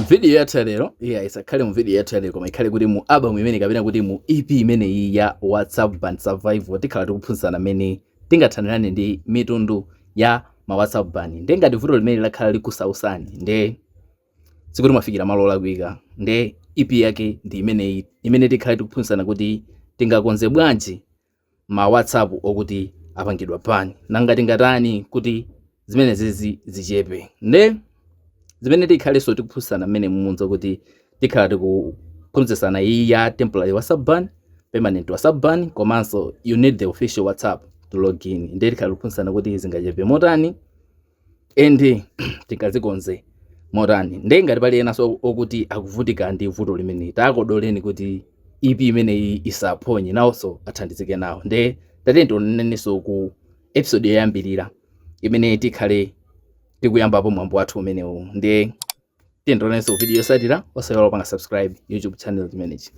Video yathu ya lero, iya, isakhale mu video yathu ya lero, koma ikhale kuti mu album imene kapena kuti mu EP imeneyi ya WhatsApp ban survival, tikhala tikuphunzitsana mmene tingathanirane ndi mitundu ya ma WhatsApp ban. Nde ngati vuto limene lakhala likusausani, nde sikuti mwafikira malo olakwika. Nde EP yake ndi imeneyi imene tikhale tikuphunzitsana kuti tingakonze bwanji ma WhatsApp okuti apangidwa ban, nanga tingatani kuti zimenezi zichepe. Nde zimene tikhalenso tikuphunzitsana mmene mumudza kuti tikhala tikuphunzitsana iyi ya temporary WhatsApp ban, permanent WhatsApp ban, komanso you need the official WhatsApp to log in. Nde tikhala tikuphunzitsana kuti zingachepe motani and tingazikonze motani. Nde ngati pali enanso okuti akuvutika ndi vuto limene, takodoleni kuti EP imeneyi isaphonye, nawonso athandizike nawo. Nde tatiyeni tionenenso ku episode yoyambirira imene tikhale tikuyambapo mwambo wathu umenewu. Nde tiyeni tionenso video yotsatira. Osayiwala kupanga subscribe YouTube channel chimenechi.